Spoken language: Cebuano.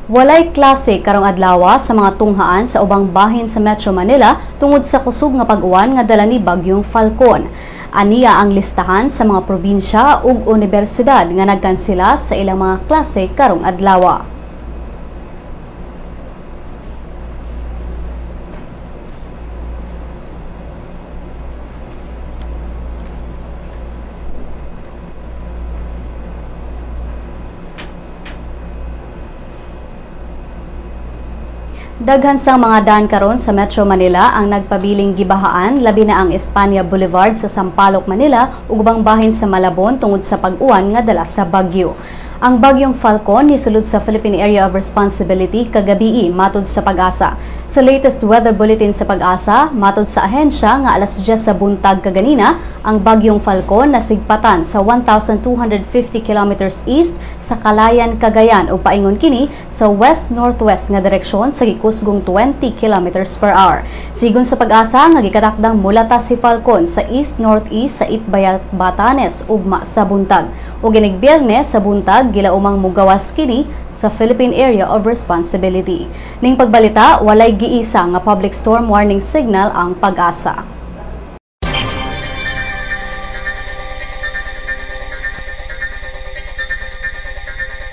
Walay klase karong adlawa sa mga tunghaan sa ubang bahin sa Metro Manila tungod sa kusog nga pag-uwan nga dala ni Bagyong Falcon. Aniya ang listahan sa mga probinsya ug unibersidad nga nagkansela sa ilang mga klase karong adlawa. Daghan sang mga daan karon sa Metro Manila ang nagpabiling gibahaan, labi na ang España Boulevard sa Sampaloc, Manila ug ubang bahin sa Malabon tungod sa pag-uwan nga dala sa bagyo. Ang Bagyong Falcon nisulod sa Philippine Area of Responsibility kagabii matud sa PAGASA. Sa latest weather bulletin sa PAGASA, matud sa ahensya nga alas 10 sa buntag kaganina, ang Bagyong Falcon nasigpatan sa 1,250 kilometers east sa Calayan, Cagayan ug paingon kini sa west-northwest nga direksyon sa gikusgong 20 kilometers per hour. Sigon sa PAGASA nga gikatakdang mulata si Falcon sa east-northeast sa Itbayat, Batanes ugma sa buntag. Ug inig Biyernes sa buntag gilaumang mugawas kini sa Philippine Area of Responsibility. Ning pagbalita, walay giisa nga public storm warning signal ang PAGASA.